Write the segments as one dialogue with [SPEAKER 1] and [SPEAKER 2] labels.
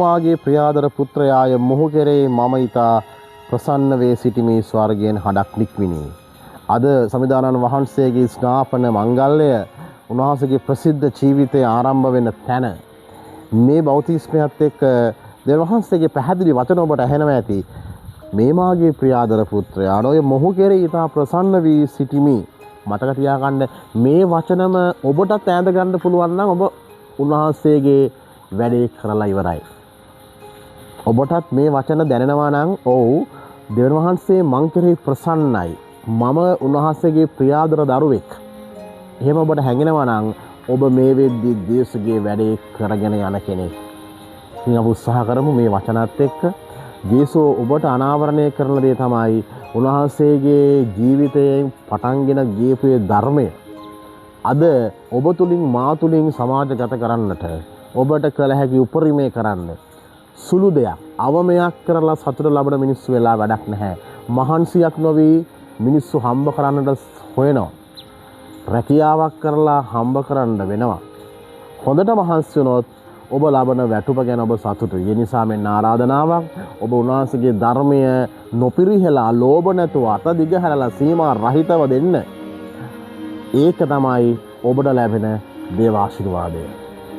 [SPEAKER 1] මොහු මාගේ ප්‍රියාදර පුත්‍රයාය, මොහු කෙරෙහි මම ඊතා ප්‍රසන්න වේ සිටිමි ස්වර්ගයෙන් හඬක් නික්මිනි. අද සමිඳාණන් වහන්සේගේ ස්නාපන මංගල්‍යය උන්වහන්සේගේ ප්‍රසිද්ධ ජීවිතය ආරම්භ වෙන තැන. මේ බෞතිස්මයත් එක්ක දෙවියන් වහන්සේගේ පැහැදිලි වචන ඔබට ඇහෙනවා ඇති. මේ මාගේ ප්‍රියාදර පුත්‍රයා, ඔය මොහු කෙරෙහි ඊතා ප්‍රසන්න වී සිටිමි. මතක තියාගන්න, මේ වචනම ඔබටත් ඈඳ ගන්න පුළුවන් නම් ඔබ උන්වහන්සේගේ වැඩේ කරලා ඉවරයි. ඔබටත් මේ වචන දැනෙනවා නම් ඔව්, දෙවියන් වහන්සේ මං කෙරෙහි ප්‍රසන්නයි, මම උන්වහන්සේගේ ප්‍රියාදර දරුවෙක්, එහෙම ඔබට හැඟෙනවා නම් ඔබ මේ වෙද්දී ජේසුගේ වැඩේ කරගෙන යන කෙනෙක්. ඉතින් අපි උත්සාහ කරමු මේ වචනත් එක්ක ජේසු ඔබට අනාවරණය කරන දේ තමයි උන්වහන්සේගේ ජීවිතයෙන් පටන්ගෙන ගියපු ධර්මය අද ඔබ තුලින් මා තුලින් සමාජගත කරන්නට ඔබට කළ හැකි උපරිමය කරන්න. සුළු දෙයක් අවමයක් කරලා සතුට ලබන මිනිස්සු වෙලා වැඩක් නැහැ. මහන්සියක් නොවි මිනිස්සු හම්බ කරන්නට හොයනවා. රැකියාවක් කරලා හම්බ කරන්න වෙනවා. හොඳට මහන්සි වුණොත් ඔබ ලබන වැටුප ගැන ඔබ සතුටුයි. ඒ නිසා මෙන්න ආරාධනාවක්, ඔබ උන්වහන්සේගේ ධර්මය නොපිරිහෙලා, ලෝභ නැතුව, අත දිග හැරලා සීමා රහිතව දෙන්න. ඒක තමයි ඔබට ලැබෙන දේව ආශිර්වාදය.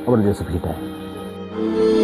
[SPEAKER 1] ඔබට ජේසුස් පිහිටයි.